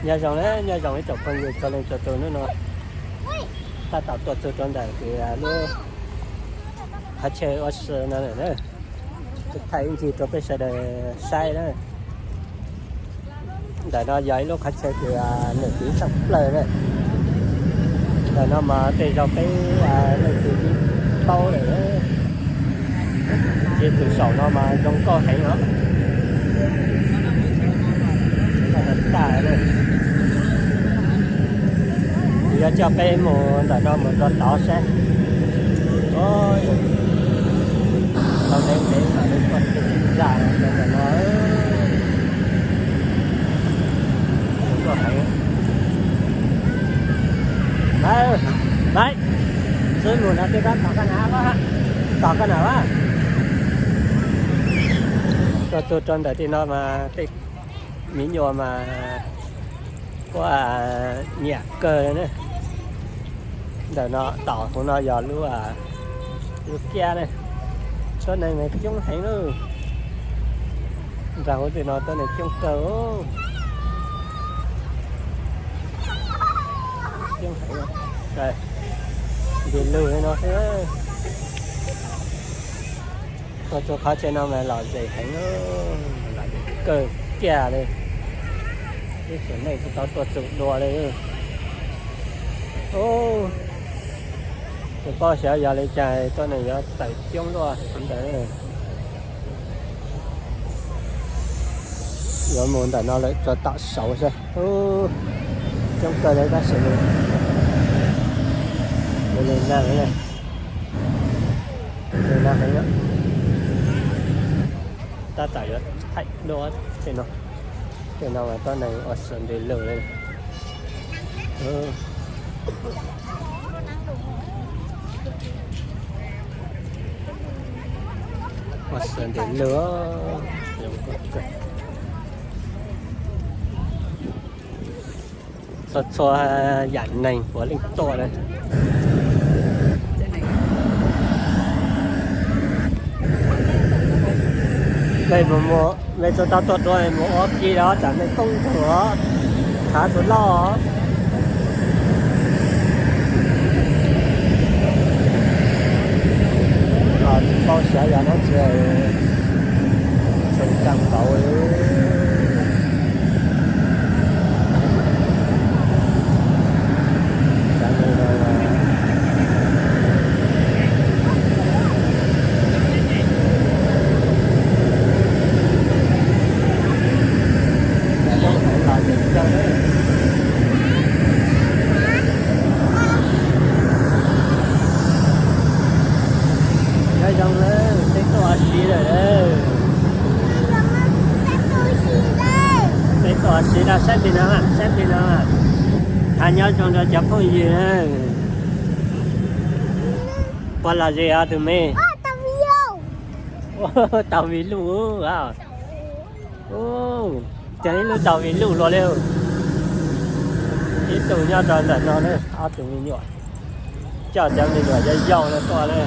Nyob zoo na, nyob zoo ib tsoom phooj ywg txhua leej txhua tus, hnub no tab tom tuaj txog rau ntawm lub qhov chaw ua si no lawm na. Thaij ib ncig rau peb sawv daws saib na. Ntawm no yog ib lub qhov chaw kws nws tiv tshaj plaws na. Ntawm no mas tej zaum peb leej twg paub lawm. Ces tus saum no mas zoo nkauj heev os. Yuav coj peb mus ntawm no mus rau tod saib. Tau ntev ntev los li kuj tsis zam ntawm no. Nkauj heev. Maiv, xub mus no tej rab tom koj na, tom koj na. Tuaj txog rau ntawm tej no mas tej me nyuam mas kuj nyiam kawg na. Ntawm no tom hauv no yog lub, lub kiab na. Tuab neeg mas coob heev lawm. Nram hauv tej no tuab neeg coob kawg. Coob heev. Nqis lug li no xwb. Tuaj txog qhov chaw no mas lom zem heev, lom zem kawg kiag li. Ib tsoom neeg kuj tau tuaj txog dua li. Tus paub xyov yog li cas tuab neeg yuav tawm coob luaj li ntawd. Yuav mus ntawm no lawm rau tom saud xwb. Coob kawg li tab sis li no heev, li no heev. Tab tom yuav thaij duab tej no, tej no mas tuab neeg ua si nqis lug li. Ua si nqis lug. Txhua txhua yam neeg puav leej tuaj na. Mej mus, mej tsuas tau tuaj dua, mej mus ua ke los tsam mej poob nrug os, thav tus loj os. Tsis paub xyov yog dab tsi, tshee tag npaum li. Nyob zoo na, peb tuaj ua si lawm. Peb tuaj ua si no, saib plig no, saib plig no. Hais nyob zoo rau cov phooj ywg. Puas lom zem os tus me? Tau vi luj. Ua, cog ib lub tau vi luj luaj li. Ib tug nyob rau ntawm no na, ob tug me nyuam. Coj cov me nyuam yau yau no tuaj na.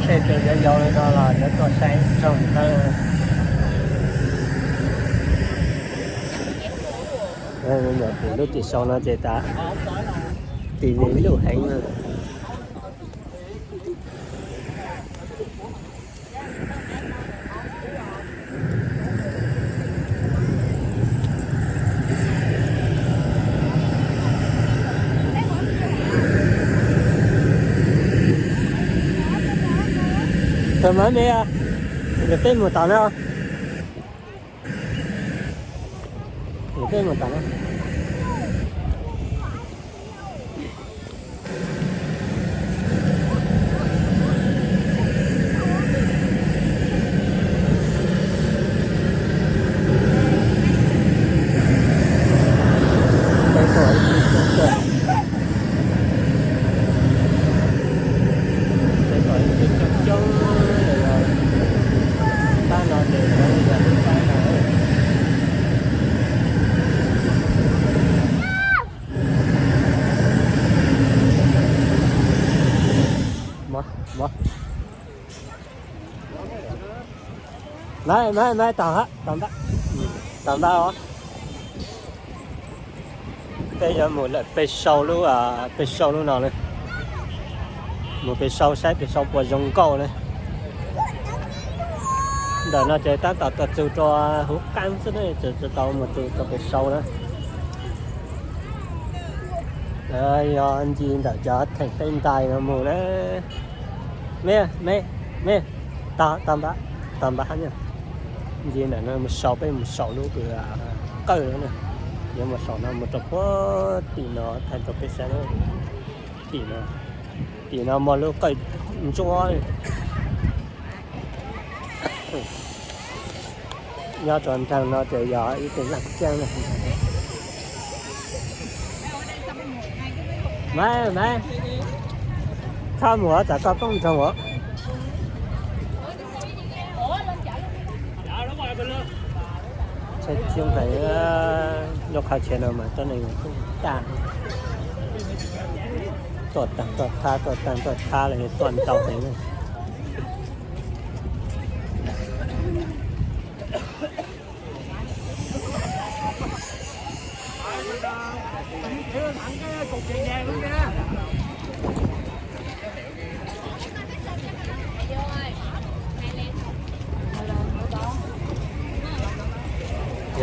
Seb tus yau yau li no los yuav tuaj saib tsaug ntawv. Nyuam tus lub tim sau no ces tas tis li luj heev na. Tau mas me, peb mus tom no. Peb mus tom no. Maiv, maiv, maiv, tau hab, tau npab, tau npab os. Peb yuav mus lawm pem sau lub, pem sau lub no na. Mus pem sau saib pem sau puas zoo nkauj na. Ntawm no ces tab tom tuaj txug rau huv qaab xwb na, tsis tau mus txug rau pem sau na. Yog nce ntawm cov theem tej ntais no mus na. Me, me, me, tau npab, tau npab hab na. Nce ntawm no mus sau, peb mus sau lub kws qawj no na. Yuav mus saum no mus rau puag tim no thaij rau peb saib na. Tim no, tim no muaj lub qawj ntsuab. Nyob rau nraag no ces yog ib tug laaj caab na. Maiv, maiv, txhob mus os, tsam koj poob nroog os. Tshaib tshiab heev, lub qhov chaw no mas tuab neeg kuj tag, tuaj taag tuaj thab, tuaj taag tuaj thab los tuaj ntau heev na.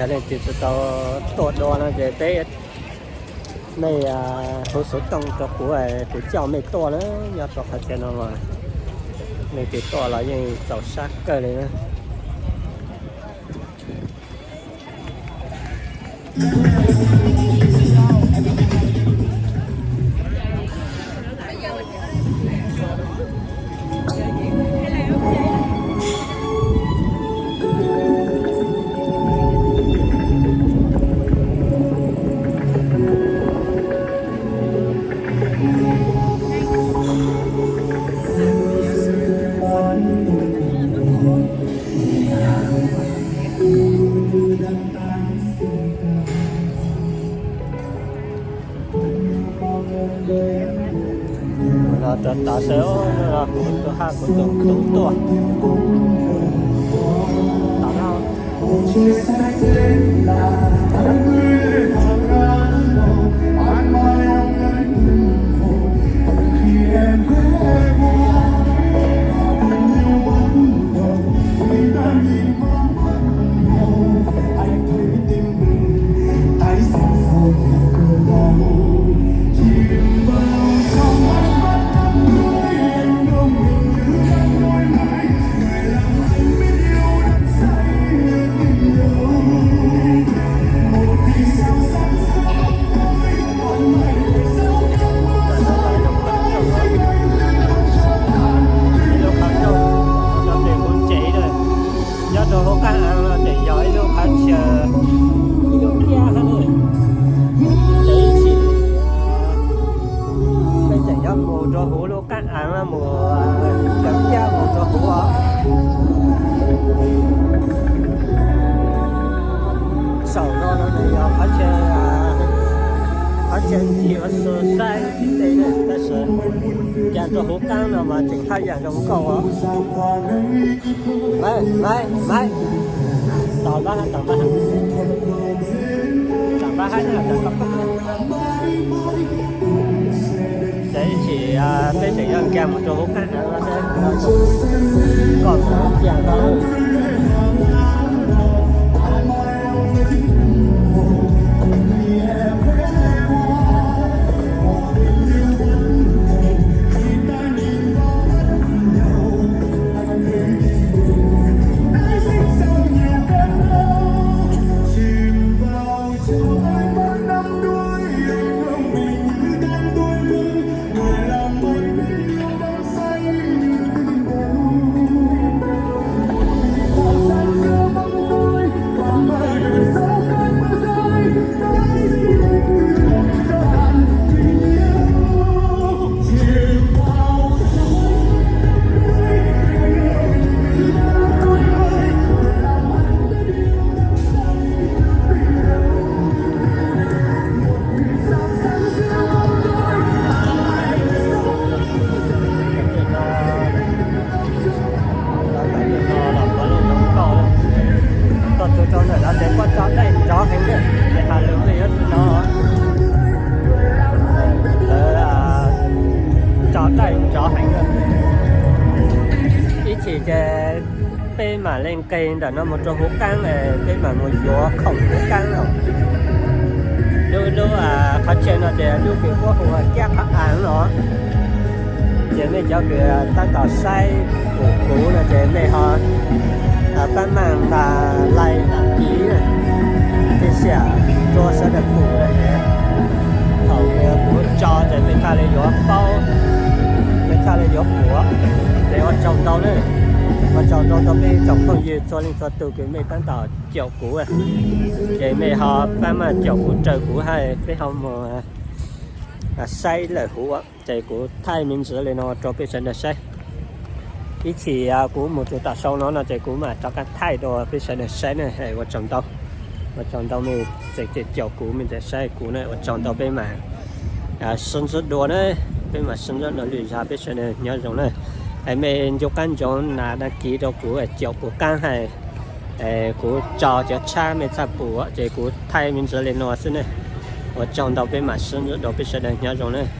Yog leej twg tsis tau tuaj dua no ces peb, mej hu xov tooj rau kuv, kuv coj mej tuaj na. Nyob rau qhov chaw no mas leej twg tuaj los yeej txaus sab kawg li na. Los rov tod seb, kuv tus hab kuv tus tub tuaj. Ib lub qhov rooj rau tes kuv tsev na, nyob rau hauv qab aav no tseem yog ib lub qhov chaw, ib lub kiab hab na. Ces ib chim peb tseem yuav mus rau huv lub qab aav no mus, cov kiab mus rau huv os. Saum no no nws yog qhov chaw, qhov chaw ncig ua su saib tim tej na, tab sis nce rau huv qaab no mas tseem haj yam zoo nkauj os. Maiv, maiv, maiv, tom npab, tom npab, tom npab hab na, tom npab. Ces ib chim peb tseem yuav nkag mus rau huv qab aav no, koj mus cia no. Ib chim ces peb mam li nqis ntawm no mus rau hauv qaab, peb mam mus yuav khoom hauv qaab os. Lub, lub qhov chaw no ces lub kws puab hu ua Kiab Qhov Aav no. Ces mej cov kws tab tom saib kuv no ces mej ho pab maj nqa like, đăng ký, tib si rua sawv daws pum. Thaum kuv tso ces mej txhaj li yuav paub, mej txhaj li yuav pum. Ces ua tsaug ntau na, ua tsaug ntau rau peb tsoom phooj ywg txhua leej txhua tug kws mej tab tom caum kuv, ces mej ho pab maj caum kuv, raws kuv hab peb ho mus saib lawm huv. Ces kuv thaij me ntsis li no rau peb sawv daws saib. Ib chim kuv mus txug tom sau no no ces kuv mam rov qab thaij rau peb sawv daws saib na. Ua tsaug ntau, ua tsaug ntau mej tseem caum kuv, mej tseem saib kuv na, ua tsaug ntau. Peb mam sib ntsib dua na, peb mam sib ntsib dua lwm zag, peb sawv daws nyob zoo na. Es mej ncu qab ntsoov na, đăng ký rau kuv, caum kuv qaab hab kuv tso cov tshab mej txhaj pum, ces kuv thaij me ntsis li no xwb ne. Ua tsaug ntau, peb mam sib ntsib dua, peb sawv daws nyob zoo na.